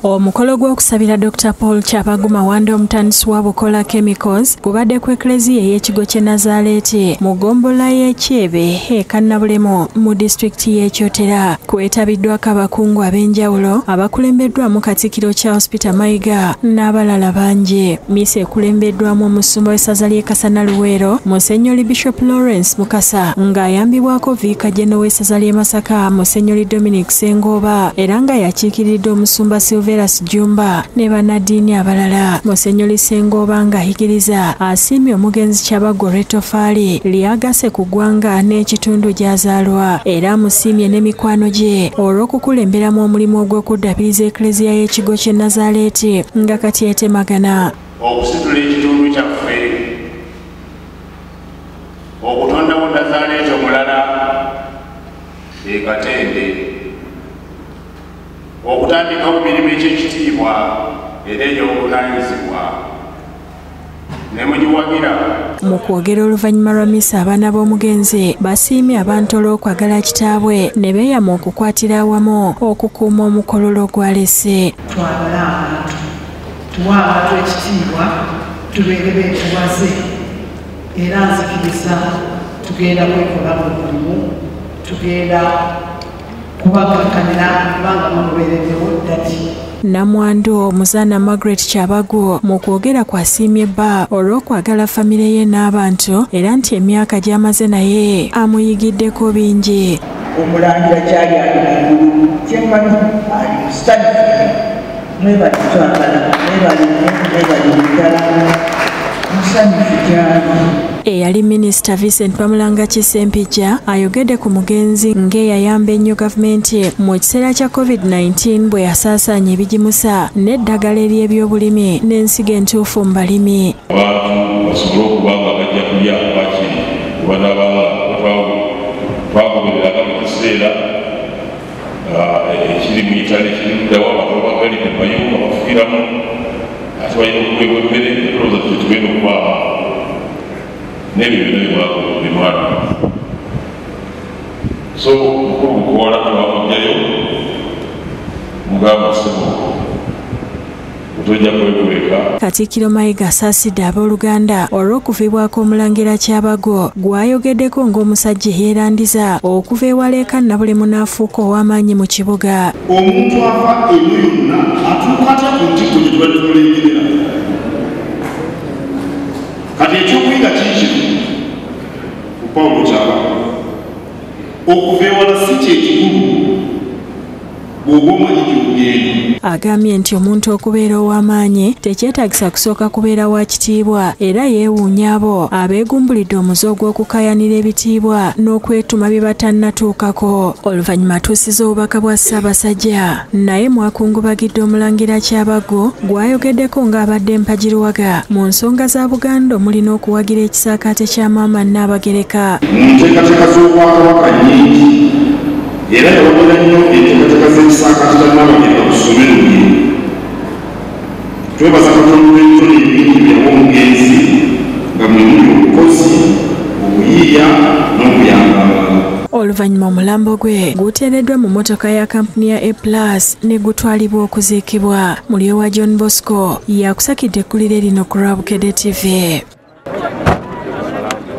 Omukolo gw'okusabira Dr. Paul Kyabaggu Mawanda omutandisi wa Bukola Chemicals gubadde ku Eklezia ey'ekigo ky'e Nazareti mu ggombolola y'e Kyebe e Kannabulemu mu disitulikiti y'e Kyotera. Kwetabiddwako abakungu ab'enjawulo abakulembeddwamu Katikkiro Charles Peter Mayiga n'abalala bangi. Misa ekulembeddwamu omusumba w'essaza ly'e Kasana Luweero Musenyoli Bishop Lawrence Mukasa ng'ayambibwako Viika General w'essaza ly'e Masaka Musenyoli Dominic Ssengoba era nga yakiikiridde omusumba Silver Jumba ne bannaddiini abalala. Musenyoli Ssengoba ng'ayigiriza asiimye omugenzi Kyabaggu olw'ettofaali ly'agasse ku ggwanga n'ekitundu gy'azaalwa, era amusiimye n'emikwano gye olw'okukulemberamu omulimu ogw'okuddabiriza Eklezia y'ekigo ky'e Nazareti nga kati etemagana. Okusitula ekitundu kyaffe, okutondawo Nazareti omulala e Katende, okutandikawo emirimu eky'ekitiibwa era egy'obuvunaanyizibwa ne mugiwagira. Mu kwogera oluvannyuma lwa misa, abaana b'omugenzi basiimye abantu olw'okwagala kitaabwe ne beeyama okukwatira awamu okukuuma omukololo gw'alese. Twagale abantu, tuwe abantu ekitiibwa, tubeere beetuwaze, era nzikiriza tugenda kwekolamu omulimu, tugenda kubakakkanira kubanga mumubeereddewo ddati. Namwandu Omuzaana Margaret Kyabaggu mu kwogera kwasiimye bba olw'okwagala famire ye n'abantu, era nti emyaka gy'amaze naye amuyigiddeko bingi. Omulangira kyali ali muggulu, kyemmanyi ali musanyufu. Mwebale twagala, mwebale nnyo, mwebale ddala, musanyufu gy'ali. Eyali Minisita Vincent Bamulangaki Ssempijja ayogedde ku mugenzi ng'eyayamba ennyo gavumenti mu kiseera kya COVID-19 bwe yasaasaanya ebigimusa n'eddagala ery'ebyobulimi n'ensigo entuufu mu balimi. Abantu basobole okuba nga bajja kulya bakiri kubanabanga twagobereranga mu kiseera ekiri mu Italy ekiri luddawo, abantu bagalidde mu mayumba bafiiramu, ate balina okuweebwa emmere, tulowooza tetugenda okubaama n'ebyo byonna bimwana. So mukulu Bukoola twamugjayo mugamba ssebo otojja kwekweka. Katikkiro Mayiga asaasidde abooluganda olw'okuviibwako omulangira Kyabaggu gw'ayogeddeko ng'omusajja eyeerandiza okuva ewala e Kannabulemu n'afuuka ow'amaanyi mu kibuga. Omuntu ava eno yonna atuuka atya ku ntikko gye tubadde tumulengerera? Kati ekyokuyiga kiikino ku Pawulo Kyabaggu, okuva ewala si kye kikulu bw'oba omanyi gy'ogenda. Agambye nti omuntu okubeera ow'amaanyi tekyetaagisa kusooka kubeera wa kitiibwa, era yeewuunya abo abeegumbulidde omuze ogw'okukaayanira ebitiibwa n'okwetuma bye batannatuukako. Oluvannyuma atuusiza obubaka bwa Ssaabasajja, naye mwakungubagidde omulangira Kyabaggu gw'ayogeddeko ng'abadde mpagiruwaga mu nsonga za Buganda omuli n'okuwagira ekisaakaate kya Maama Nnaabagereka. Mu nteekateeka z'Obwakabaka nnyingi, era yawagira nnyo enteekateeka z'ekisaakaate kya Nnaabagereka ku ssomero lye. Twebaza Katonda olw'ebitone ebingi bye yawa omugenzi nga mwe muli obukozi, obuyiiya n'okuyamba abalala. Oluvannyuma omulambo gwe guteereddwa mu mmotoka ya kampuni ya A+ ne gutwalibwa okuziikibwa. Mulyowa John Bosco yakusakidde eggulire lino ku lwa Bukedde TV.